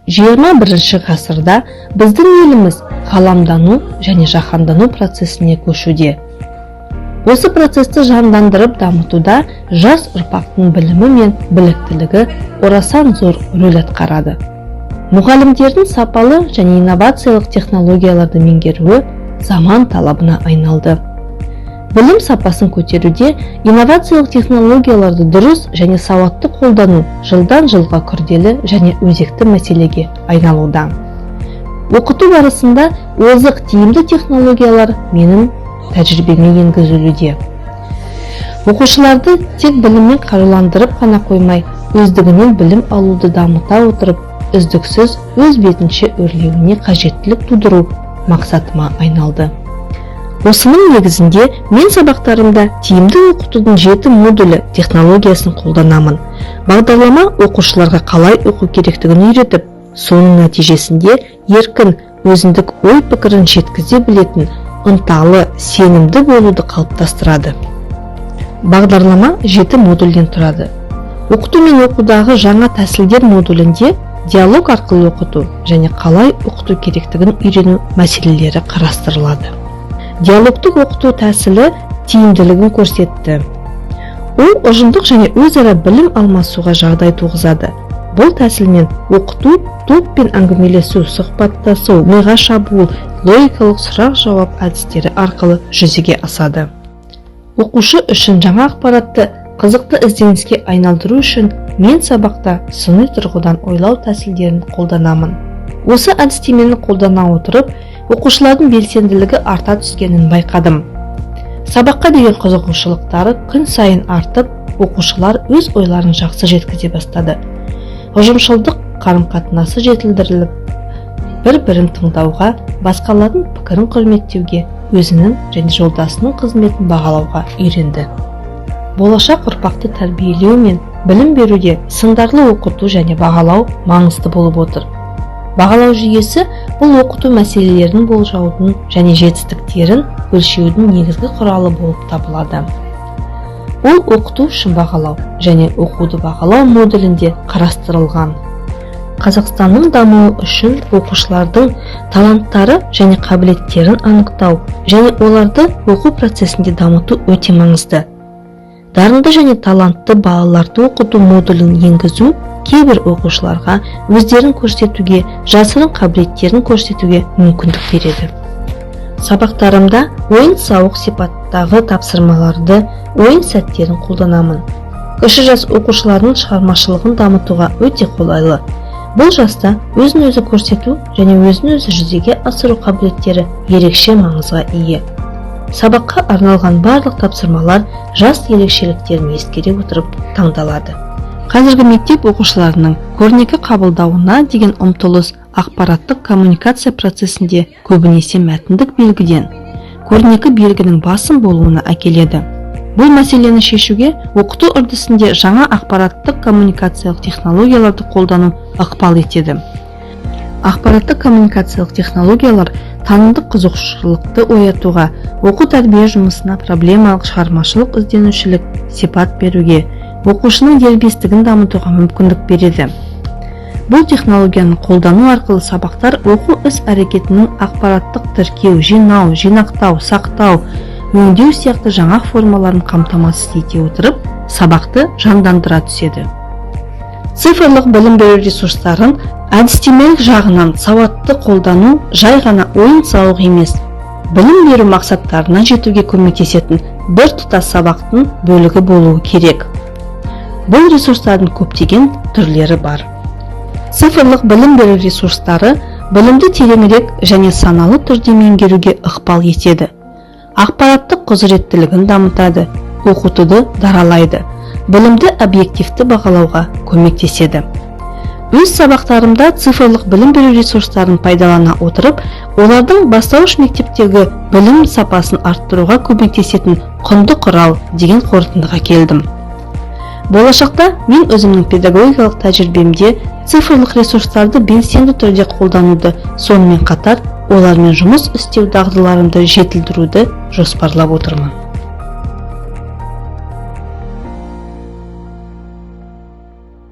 21 ғасырда біздің еліміз ғаламдану және жаһандану процесіне көшуде. Осы процесті жандандырып дамытуда жас ұрпақтың білімі мен біліктілігі орасан зор рөл атқарады. Мұғалімдердің сапалы және инновациялық технологияларды меңгеруі заман талабына айналды. Білім сапасын көтеруде инновациялық технологияларды дұрыс және сауатты қолдану жылдан жылға күрделі және өзекті мәселеге айналуда. Оқыту барысында озық тиімді технологиялар менің тәжірибеме енгізілуде. Оқушыларды тек біліммен қаруландырып қана қоймай, өздігінен білім алуды дамыта отырып, үздіксіз өз бетінше өрлеуіне қажеттілік тудыру мақсатыма айналды. Осының негізінде мен сабақтарымда тиімді оқытудың 7 модулі технологиясын қолданамын. Бағдарлама оқушыларға қалай оқу керектігін үйретіп, соның нәтижесінде еркін, өзіндік ой-пікірін жеткізе білетін, ынталы, сенімді болуды қалыптастырады. Бағдарлама 7 модульден тұрады. Оқыту мен оқудағы жаңа тәсілдер модулінде диалог арқылы оқыту және қалай оқыту керектігін үйрену мәселелері қарастырылады. Диалогтық оқыту тәсілі тиімділігін көрсетті. Ол ұжымдық және өзара білім алмасуға жағдай туғызады. Бұл тәсілмен оқыту топпен әңгімелесу, сұхбаттасу, миға шабуыл, логикалық сұрақ-жауап әдістері арқылы жүзеге асады. Оқушы үшін жаңа ақпаратты қызықты ізденіске айналдыру үшін мен сабақта сыни тұрғыдан ойлау тәсілдерін қолданамын. Осы әдістемені қолдана отырып, оқушылардың белсенділігі арта түскенін байқадым. Сабаққа деген қызығушылықтары күн сайын артып, оқушылар өз ойларын жақсы жеткізе бастады. Ұжымшылдық қарым-қатынасы жетілдіріліп, бір-бірін тыңдауға, басқалардың пікірін құрметтеуге, өзінің және жолдасының қызметін бағалауға үйренді. Болашақ ұрпақты тәрбиелеу мен білім беруде сындарлы оқыту және бағалау маңызды болып отыр. Бағалау жүйесі бұл оқыту мәселелерін болжаудың және жетістіктерін өлшеудің негізгі құралы болып табылады. Ол оқыту үшін бағалау және оқуды бағалау модулінде қарастырылған. Қазақстанның дамуы үшін оқушылардың таланттары және қабілеттерін анықтау және оларды оқу процесінде дамыту өте маңызды. Дарынды және талантты балаларды оқыту модулін енгізу кейбір оқушыларға өздерін көрсетуге, жасырын қабілеттерін көрсетуге мүмкіндік береді. Сабақтарымда ойын-сауық сипаттағы тапсырмаларды, ойын сәттерін қолданамын. Кіші жас оқушылардың шығармашылығын дамытуға өте қолайлы. Бұл жаста өзін-өзі көрсету және өзін-өзі жүзеге асыру қабілеттері ерекше маңызға ие. Сабаққа арналған барлық тапсырмалар жас ерекшеліктерін ескере отырып таңдалады. Қазіргі мектеп оқушыларының көрнекі қабылдауына деген ұмтылыс ақпараттық коммуникация процесінде көбінесе мәтіндік белгіден көрнекі белгінің басым болуына әкеледі. Бұл мәселені шешуге оқыту үрдісінде жаңа ақпараттық коммуникациялық технологияларды қолдану ықпал етеді. Ақпараттық коммуникациялық технологиялар танымдық қызығушылықты оятуға, оқу-тәрбие жұмысына проблемалық шығармашылық ізденушілік сипат беруге, оқушының дербестігін дамытуға мүмкіндік береді. Бұл технологияны қолдану арқылы сабақтар оқу іс-әрекетінің ақпараттық тіркеу, жинау, жинақтау, сақтау, өңдеу сияқты жаңа формаларын қамтамасыз ете отырып, сабақты жандандыра түседі. Цифрлық білім беру ресурстарын әдістемелік жағынан сауатты қолдану жай ғана ойын-сауық емес, білім беру мақсаттарына жетуге көмектесетін біртұтас сабақтың бөлігі болуы керек. Бұл ресурстардың көптеген түрлері бар. Цифрлық білім беру ресурстары білімді тереңірек және саналы түрде меңгеруге ықпал етеді. Ақпараттық құзыреттілігін дамытады, оқытуды даралайды, білімді объективті бағалауға көмектеседі. Өз сабақтарымда цифрлық білім беру ресурстарын пайдалана отырып, олардың бастауыш мектептегі білім сапасын арттыруға көмектесетін құнды құрал деген қорытындыға келдім. Болашақта мен өзімнің педагогикалық тәжірибемде цифрлық ресурстарды белсенді түрде қолдануды, сонымен қатар олармен жұмыс істеу дағдыларымды жетілдіруді жоспарлап отырмын.